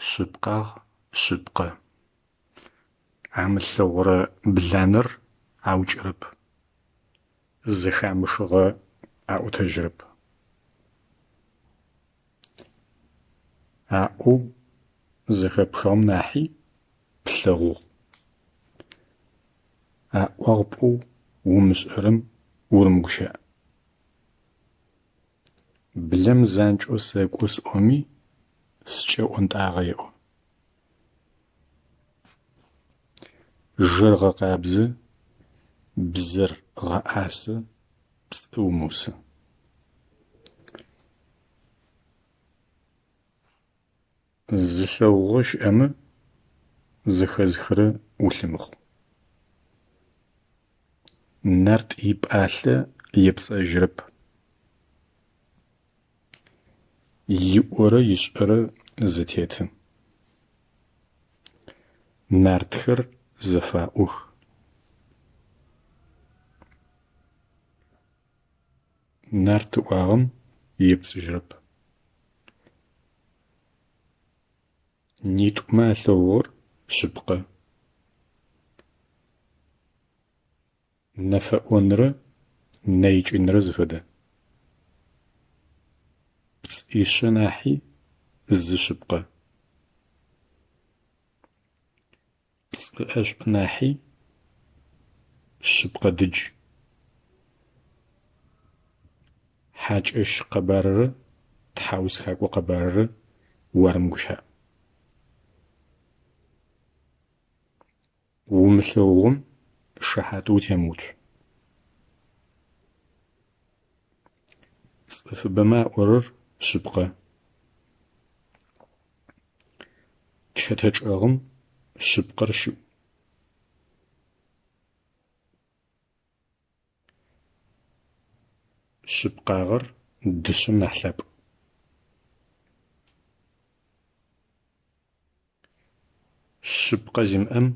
Шъыпкъагъ, шъыпкъэ. Амылъэгъурэ бланэр аукӏырэп, зэхамыхыгъэ аӏотэжьырэп. Аӏоу зэхэпхыгъэм нахьи плъэгъугъ. Аӏуагъ пӏоу умышӏэрэм урымыгущыӏ. Блэм занкӏэу сэкӏо сӏоми скӏэ ӏонтӏагъэ еӏо. Жэр гъэкъабзэ, бзэр гъэӏасэ, пцӏы умыусы. Зылъэгъугъэ щыӏэмэ, зэхэзыхырэ улъымыхъу. Нарт ипӏалъэ епцӏэжьырэп. Иӏорэ ишӏэрэ зэтеты. Нартхэр зэфаӏох. Нарт ыӏуагъэм епцӏыжьырэп. Нитӏумэ алъэгъугъэр шъыпкъэ. Нэфэӏонрэ нэикӏынрэ зэфэдэ. Пцӏишъэ нахьи зы шъыпкъэ. Пцӏы ӏэшӏу нахьи шъыпкъэ дыдж. Хьакӏэщ къэбарырэ тхьаусхакӏо къэбарырэ уарымыгущыӏ. Умылъэгъугъэм шыхьатэу утемыуцу. Цӏыфыбэмэ аӏорэр шъыпкъэ. Чэтэ чӏэгъым шъыпкъэр щыӏу. Шъыпкъагъэр дышъэм нахь лъапӏ. Шъыпкъэ зимыӏэм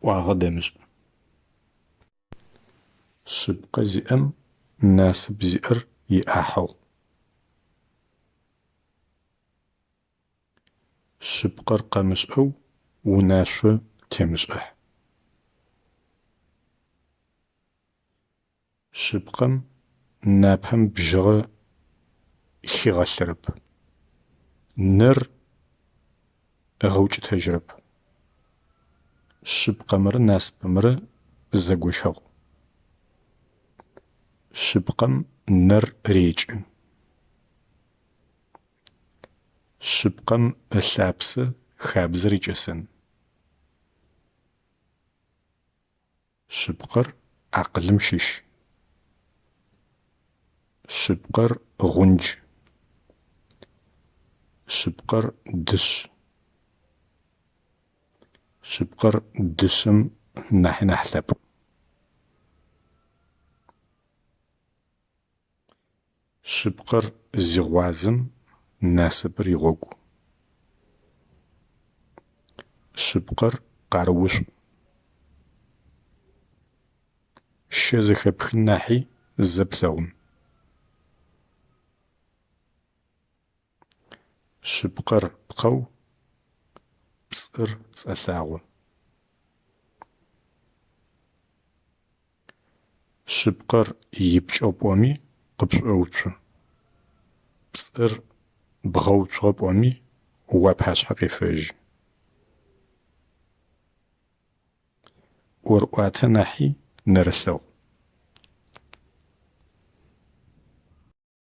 ӏуагъэ дэмышӏ. Шъыпкъэ зиӏэм насып зиӏэр иӏахьэгъу. Шъыпкъэр къэмышӏэу унашъо темышӏыхь. Шъыпкъэм напэм бжьыгъэ хигъэлъырэп, нэр ыгъэукӏытэжьырэп. Шъыпкъэмрэ насыпымрэ зэгощэгъу. Шъыпкъэм нэр рекӏы. Шъыпкъэм ылъапсэ хабзэр икӏэсэн. Шъыпкъэр акъылым щыщ. Шъыпкъэр гъундж. Шъыпкъэр дышъ. Шъыпкъэр дышъэм нахьи нахь лъапӏ. Шъыпкъэр зигъуазэм насыпыр игъогу. Шъыпкъэр къарыушӏу. Щэ зэхэпхын нахьи зэ плъэгъун. Шъыпкъэр пкъэу, пцӏыр цӏэлъагъо. Шъыпкъэр ипкӏыгъ пӏоми къыпшӏоуцу, пцӏыр бгъэуцугъэ пӏоми уапашъхьэ къефэжьы. ӏорӏуатэ нахьи нэрылъэгъу.